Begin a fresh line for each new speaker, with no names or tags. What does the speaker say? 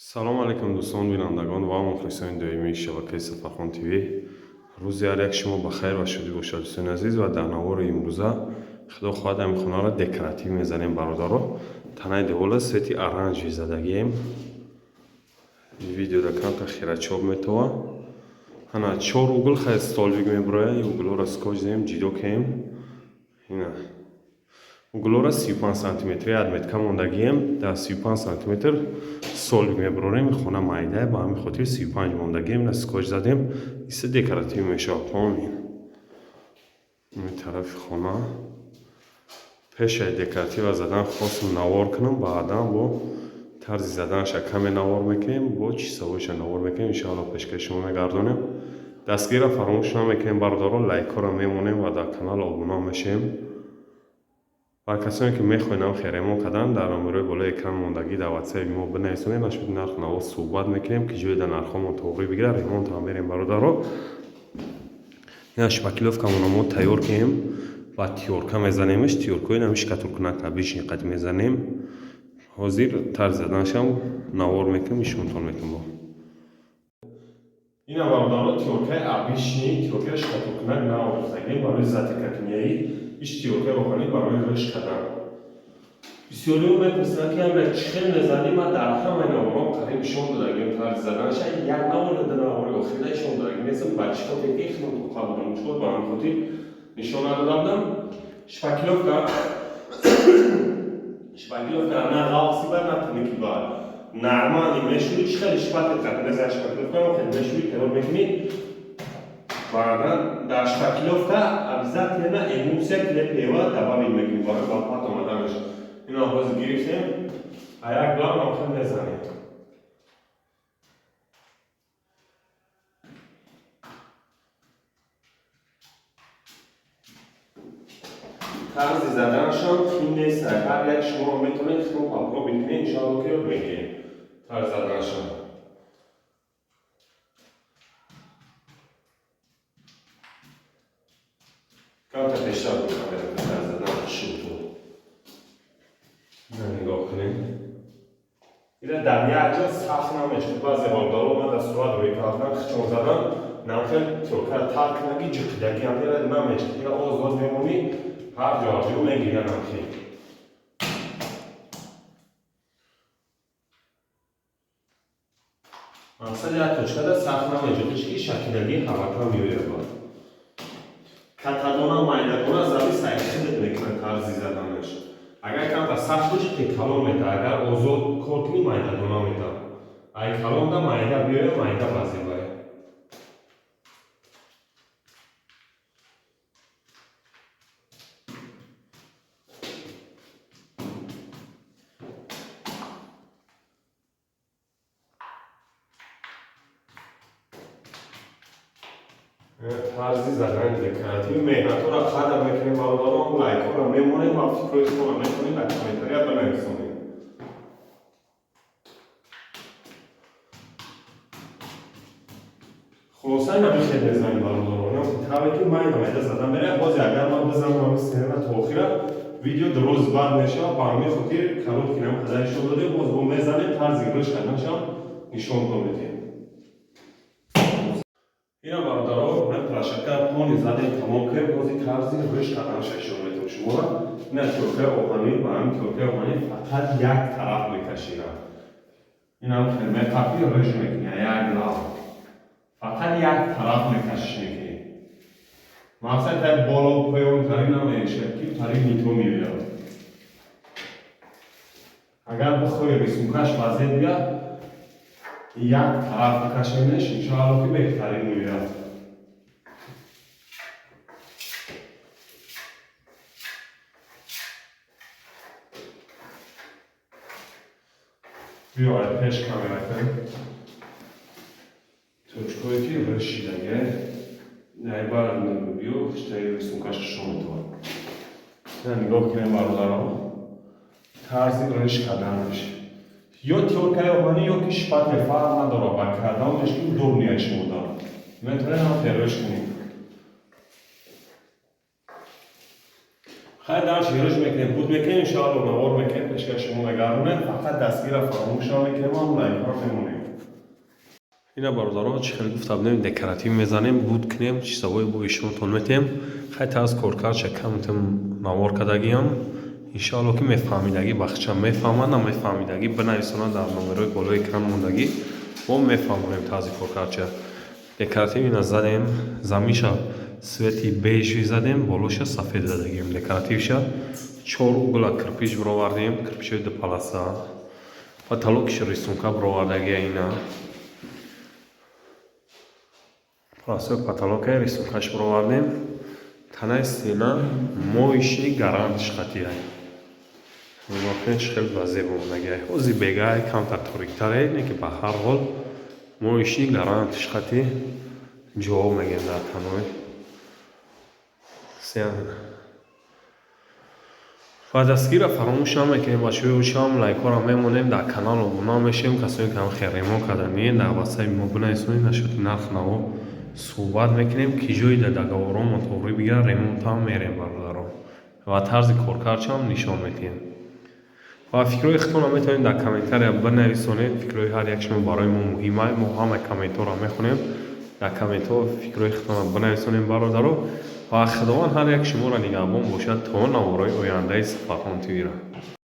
Салом алейкум, дӯстон, бинандагон ва мухлисони доимии шабакаи Сафархон ТВ. Рӯзи ҳар як шумо ба хайр ва шодӣ бошад, дӯстони азиз. Ва дар навори имрӯза, худо хоҳад, ҳамин хонаро декоратив мезанем, бародаро. Танаи девола цвети оранжевый задагием. Видеода камта хирачоб метова. Ана чор угол хай столбик меброя, углора скотч зем, ҷидо кем. Ина углора 35 сантиметри отметка мондагием, дар 35 сантиметр столбик мебарорем. Хона майда, ба ҳамин хотир 35 мондагием, на скотч задем, иса декоратив мешавад. Помин ин тарафи хона пешаи декоратива задан хостм навор кунам, баъдан бо тарзи заданаша каме навор мекунем, бо чизҳоиша навор мекунем, иншоалло пешкаши шумо мегардонем. Дастгирро фаромӯш намекунем, бародаро, лайкҳоро мемонем ва дар канал обуна мешавем. Ва касоне ки мехоҳед нам ремонт кардан, дар номерои болои экран мондагӣ дар ватсапи мо бинависонед, нашуд нарх наво суҳбат мекунем, ки ҷое дар нархҳомон тоғрӣ бигирад, ремонтам мерем, бародаро. Ина шпаклёвкамонро мо тайёр кунем ва тёрка мезанемш, тёркои нами штукатуркунак обычный қад мезанем. Ҳозир тарзи заданашам навор мекунем, нишонтон мекунем. Бо ина, бародаро, тёркаи обычный, тёркаи штукатуркунак наовардагем барои затиркакунияи иш, тёркаи оҳанӣ барои рӯш кардан. Бисёриҳо мепурсанд, ки ҳамина чӣ хел мезанӣ. Ман дар ҳамаи наворон қариб нишон додагим тарзи заданаша, як навор ё ду навори охирда нишон додагим нестам. Ба чӣ хотир ки хело тоқа будам шуд, ба ҳамин хотир нишон надода будам. Шпаклёвка на ғафси бар, на тунуки бар, нормально мешӯӣ. Чӣ хеле шпатель қад мезанӣ шпаклёвка, хеле мешӯӣ, тайёр мекунӣ. Баъдан дар шпаклёвка обязательно эмульсия клей ПВА добавить мекунӣ барои ба пат омаданаш. Ина ҳозир гирифтем, а як главном хел мезанем. Тарзи заданашам хин нест, ҳар як шумо метавонед худо попробовать кунед, иншоалло ки ёд мегиред тарзи заданашам. Камта пештар камера тарзи задан шуд. Нигоҳ кунед, ина дар як ҷо сахт намешуд. Баъзе бордоро ман дар сурат рӯй кардан, хичон задан, намхел тёркара тар кунаги ҷиқидаги ам намешуд. Ина озод мемонӣ, ҳар ҷо ҳар ҷо мегиря намхел. Мақсад як точкада сахт намеҷиқиш, ки шакилаги ҳавака меояд. Катадона майдагона завис ай худат мекунад тарзи заданаш. Агар камта сахт бошад, калон мета, агар озод кор кунӣ, майдадона мета. Ай калонда майда биёя, майда базебай. Тарзи задани декоратив. Меҳнатҳоро қадр мекунем, бародарон, лайкҳоро мемонем ва фикрҳои худро метавонед дар комментария бинависонед. Хулоса, ина бихел мезанем, бародарон, тавре ки майда майда задан меравад. Ҳозир агар ман бизанам ҳамин сценара то охира, видео дроз бад мешавад. Ба ҳамин хотир короткий нам қадар нишон додем. Боз бо мезанем, тарзи рӯш карданашам нишон медиҳем. Ина, бародаро, ман площадка пони задем, тамом кардем. Ҳозир тарзи рӯш карданаша нишон медиҳам шуморо. Ина тёркаи оҳанӣ, ба ҳамин тёркаи оҳанӣ фақат як тараф мекашира. Инам хел меқапӣ, рӯш мекунӣ, як лав фақат як тараф мекашиш мекунӣ. Мақсад тай боло поён тари намешавад, ки тари нито меояд. Агар бихоҳӣ рисункаш вазед биёд, як тараф бикашемеш, иншоалло ки беҳтарин меояд. Биё, пеш камера кун, точкое ки рӯшидаге найбар биё, хиштаи рисункаш шумо метавад. Нигоҳ кунем, бародаро, тарзи рӯш карданаш. Ё тёркаи оҳанӣ, ё ки шпатель, фарқ надорад, ба кадомеш ки удобнее шумо дорад, метавонед ҳам ферӯш кунед. Хай, дальше рӯж мекунем, буд мекунем, иншоалло, навор мекунем, пешкаш шумо мегардонем. Фақат дастгира фаромӯш намекунем, ҳам лайкҳо мемонем. Ина, бародаро, чӣ хеле гуфта будем, декоратив мезанем, буд кунем, чизҳои бо ишонтон метем. Хай, тарз коркардша камтам навор кардагиам. Иншоалло, ки мефаҳмидагӣ бахча мефаҳмад, намефаҳмидагӣ бинависонад дар номерои болои экран мондагӣ, мо мефаҳмонем тарзи коркардша. Декоратив ина задем, замиша цвети бежевый задем, болоша сафед задагием. Декоративша чор угла кирпич бировардем, кирпичҳои дуполоса. Потолокиш рисунка бировардагия. Ина полосаи потолока рисункаш бировардем. Танаи стена моечный гарантиш қатиай. Воқеан хеле ба зебо омадагиай. Ҳози бегай камтар ториктаре, не ки ба ҳар ҳол моечный гарантиш қати ҷавоб мегем дар таной. Ва дастгира фаромӯш намекунем, бачаҳои ошам, лайкҳоро мемонем, дар канал обуна мешавем. Касое ки ҳам ремонт карданӣ, дар ватсапи мо бинависонед, нашоти нарх наво суҳбат мекунем, ки ҷои дар договорҳомон тоғрӣ бигирад, ремонтам мерем, бародарон, ва тарзи коркардшам нишон медиҳем. Ва фикрҳои худтонро метавонед дар комментария бинависонед. Фикрҳои ҳар як шумо барои мо муҳим. Мо ҳамаи комментҳоро мехонем. Дар комментҳо фикрҳои худтонро бинависонем, бародаро. Ва Худованд ҳар як шуморо нигаҳбон бошад то наворҳои ояндаи Сафархон ТВ-ро.